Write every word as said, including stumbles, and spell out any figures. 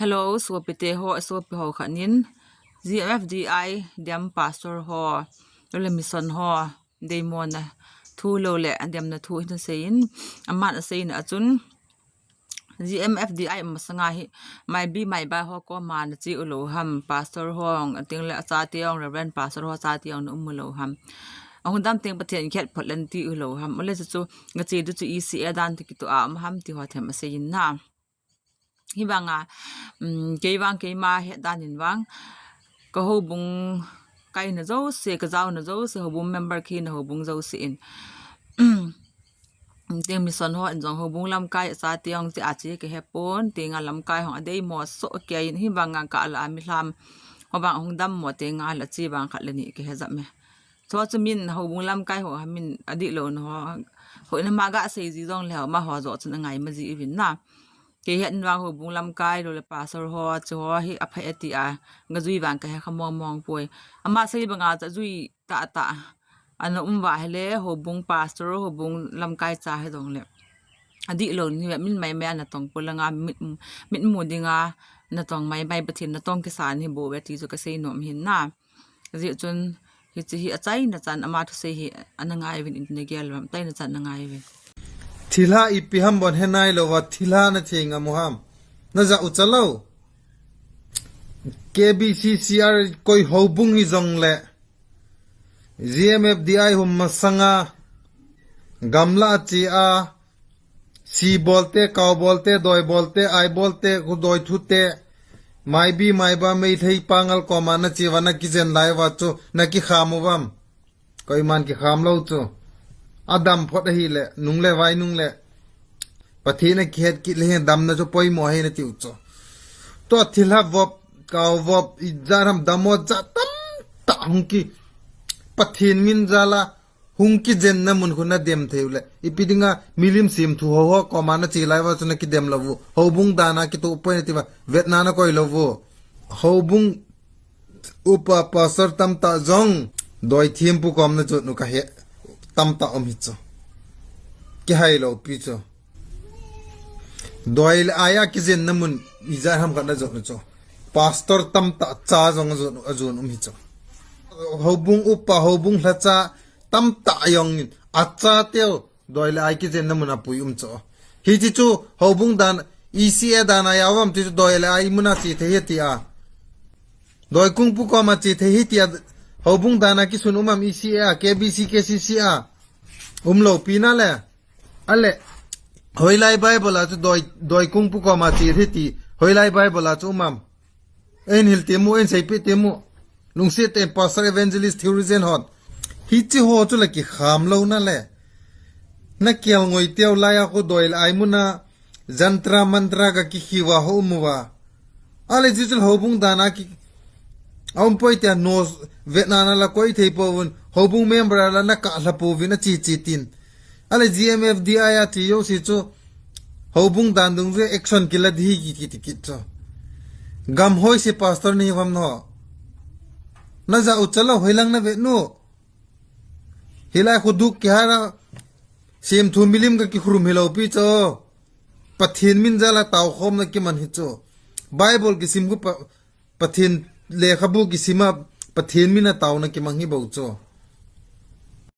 Hello, sopite ho, sopi ho khat in G M F D I dem pastor ho, le mission ho, deimona thu lou le ademna thu hin aseiyin, aman aseina a chun G M F D I masanga hi, maibi maiba ho koma nache u lou ham, pastor ho, ating le achate ho, Reverend pastor ho chate ho na um u lou ham. Ahung dam teng Pathen kihet phot le nati u lou ham. Ole chu chu, ngache diu chu ichin dan ti kitoh a um ham ti ho them aseiyin na. Hivanga, um, kei vang keima het dan in vang, ka houbung kaina jouse, ka jaona jouse, houbung member kihina houbung jouse in, teng mission ho in jong houbung lamkai achate ho chu ache kahe pon, tenga lamkai ho adeimo soh kei in, hivanga ka la a mi lham ho vang hung dammo tenga la che vang khat le ni kahe jep me. Chua chu min houbung lamkai ho ha min adih lou na ho, ho in ama ga sei ji jong le ho, amaho joh chun angai ma ji uvin na. Kei het in vang houbung lamkai lou le pastor ho, chu ho hi aphai ati a, nga jui vang kahe kha mong mong poi. Ama sei banga chu jui tah tah ana um uva ahile, houbung pastor, houbung lamkai cha hi jong le adih lou ni ve, min mai mai a natong polanga, mit, mit mu dinga natong mai mai, Pathen natong kisan hi bou ve ti chu kasei nom hin na. Ajeh chun, hiche hi achaina chan ama thusei hi ana ngai uvin, in na gel uvam, achaina chan na ngai uvin. Thilha ipi ham bon he nai louva, thilha na thei ngam u ham. Na ja u cha lou. K B C C R koi houbung hi jong le, G M F D I hum masanga, gamla che a, si bolte, kau bolte, doi bolte, ai bolte, khu doi thute, maibi, maiba, meithei, pangal koma nache uva, na kijen lai uva chu, na kikham uvam. Koiman kikham lou chu. Adam phot ahile, nung le vai nung le. Pathen a kihet kit le hin damna chu poimo ahi nati u chu. Tua thilha vop, kau vop, ijat ham dammo jat tamtah hung ki. Pathen min jal a, hung kijenna mun khu nadem thei u le. Ipi dinga milim semthu ho ho koma nache lai uva chu na kidem lou u. Houbung dan a kitoh poi nati uva. Vetna nakoi lou u. Houbung upa pastor tamtah jong doi thempu kom na jot u kahe. Tamtah um hi chu. Kihai lou pi chu. Doi le ai a kijenna mun ijat ham khat na jot u chu. Pastor tamtah cha jong ajon, ajon um hi chu. Houbung upa, houbung lhacha tamtah jong in achate u doi le ai kijenna mun a pui um chu. Hiche chu houbung dan, E C A dan a jao uvam ti chu doi le ai mun a che thei ahi tia. Doi kungpu koma che thei ahi tia, houbung dan a kisun um am E C A a, K B C, K C C a. Um lou pi na le. Ale, hoilai Bible a chu doi, doi kungpu koma che thei ti, hoilai Bible a chu um am. Eihin hil temu, eihin seipeh temu. Lungset tah in pastor, evangelist, theologian hon. Hiche ho chu la kikham lou na le. Na kel ngoi teu lai a khu doi le ai mun a jantra mantra ga kikhiu va ho um uva. Ale jichul houbung dan a ki, a um poi tia no vetna na la koi thei pouvin, houbung member a la na kah lha pouvin a chi chi tin. Ale G M F D I a ti jouse chu, houbung dan dungjuia action kila di hi ki, ki, ki, ki chu. Gam hoise pastor nahi uvam no. Na ja u cha lou, hoilang na vet u. Hilai khu duk kihara, semthu milim ga kikhurum hi lou pi chu. Pathen min jal a tao khom na kiman hi chu. Bible kisim khu pa, Pathen lekhabu kisim a Pathen min a taona kimang hi bou chu.